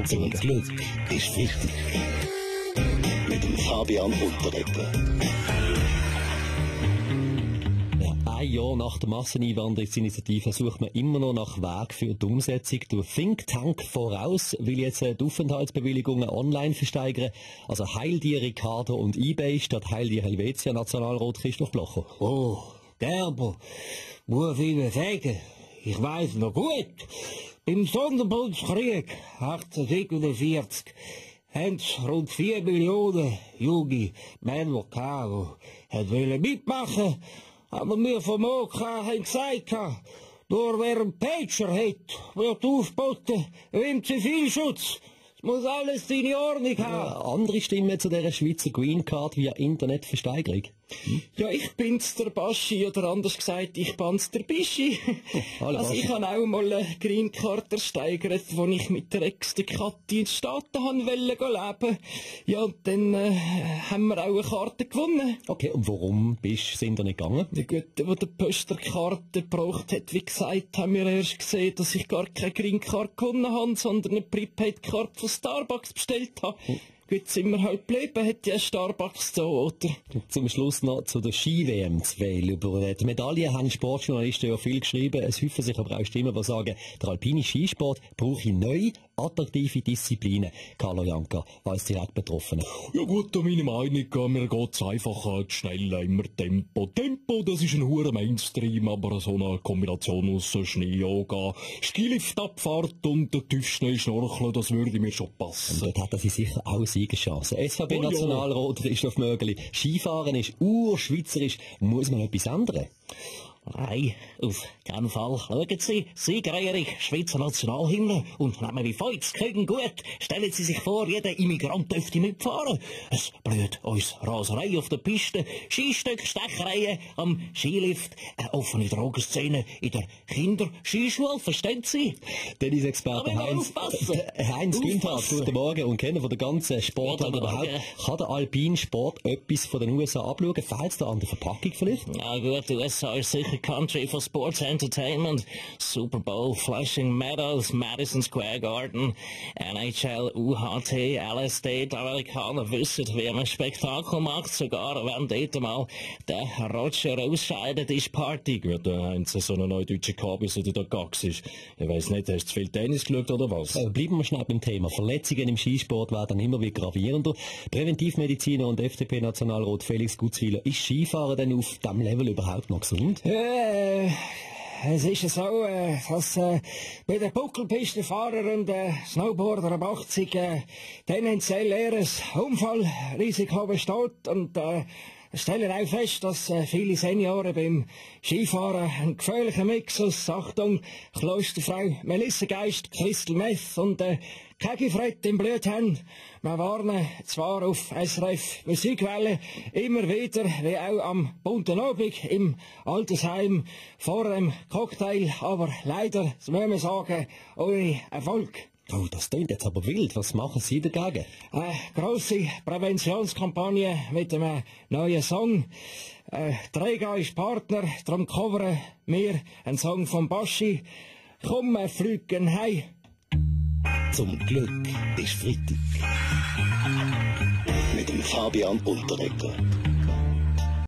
Zum Glück ist wichtig. Mit dem Fabian Unterreger. Ein Jahr nach der Masseneinwanderungsinitiative sucht man immer noch nach Weg für die Umsetzung. Der Think Tank Voraus will jetzt die Aufenthaltsbewilligungen online versteigern. Also Heil dir Ricardo und eBay statt Heil dir Helvetia, Nationalrat Christoph Blocher. Oh, Gerber, muss ich Ihnen sagen, ich weiss noch gut, beim Sonderbundskrieg 1847 haben rund 4 Millionen junge Männer gehabt, die mitmachen. Aber wir vom OK haben gesagt, nur wer einen Pager hat, wird aufgeboten im Zivilschutz. Es muss alles in Ordnung haben. Andere Stimmen zu dieser Schweizer Green Card via Internetversteigerung. Ja, ich bin's der Baschi, oder anders gesagt, ich bin's der Bischi. Also ich habe auch mal eine Green Card ersteigert, wo ich mit der Ex der Kathi in die Staaten leben. Ja, und dann haben wir auch eine Karte gewonnen. Okay, und warum sind ihr nicht gegangen? Der Gute, der Poster Karte gebraucht hat, wie gesagt, haben wir erst gesehen, dass ich gar keine Green Card gewonnen habe, sondern eine Prepaid-Card von Starbucks bestellt habe. Gut, sind wir halt geblieben, hat ja Starbucks so, oder? Zum Schluss noch zu der Ski-WM 2. Über die Medaillen haben Sportjournalisten ja viel geschrieben. Es häufen sich aber auch Stimmen, die sagen, der alpine Skisport brauche neue, attraktive Disziplinen. Carlo Janka als direkt Betroffener. Ja gut, meine Meinung, mir geht's einfach schnell immer Tempo. Tempo, das ist ein hoher Mainstream, aber so eine Kombination aus Schnee-Yoga, Skiliftabfahrt und Tiefschnee schnorcheln, das würde mir schon passen. Und dort hat er sicher auch Siegeschancen. SVP-Nationalrat Christoph Mögeli. Skifahren ist urschweizerisch. Muss man etwas ändern? Nein, auf keinen Fall. Schauen Sie, Siegerehrung, Schweizer Nationalhymne und nehmen wie Feuz, kriegen gut. Stellen Sie sich vor, jeder Immigrant dürfte mitfahren. Es blüht uns Raserei auf der Piste, Skistöcke, Stechereien am Skilift, eine offene Drogenszene in der Kinderskischule, verstehen Sie? Tennisexperte Heinz Günther, guten Morgen und Kenner von der ganzen Sportart überhaupt. Kann der Alpinsport etwas von den USA abschauen? Fehlt es da an der Verpackung vielleicht? Ja gut, die USA ist sicher Country for Sports Entertainment, Super Bowl, Flushing Meadows, Madison Square Garden, NHL, UHT, LSD, die Amerikaner wissen, wie man Spektakel macht, sogar wenn dort mal der Roger ausscheidet, ist Party. Gut, haben Sie so eine neue deutsche Kabel, so der Gax ist. Ich weiss nicht, hast du zu viel Tennis geschaut oder was? Bleiben wir schnell beim Thema. Verletzungen im Skisport werden immer wieder gravierender. Präventivmediziner und FDP-Nationalrat Felix Gutzwiller, ist Skifahren denn auf diesem Level überhaupt noch gesund? Es ist so, dass bei den Buckelpistenfahrern und Snowboarder ab 80 tendenziell eher ein Unfallrisiko besteht und stellen auch fest, dass viele Senioren beim Skifahren einen gefährlichen Mix aus, Achtung, Klosterfrau Melissa Geist, Crystal Meth und Kegifred im Blut haben. Wir warnen zwar auf SRF Musikwelle immer wieder, wie auch am bunten Abend im Altersheim vor dem Cocktail, aber leider, das müssen wir sagen, ohne Erfolg. Oh, das klingt jetzt aber wild. Was machen Sie dagegen? Grosse Präventionskampagne mit einem neuen Song. Träger ist Partner, darum covern wir einen Song von Baschi. Komm, wir fliegen heim. Zum Glück ist Freitag. Mit dem Fabian Unterreger.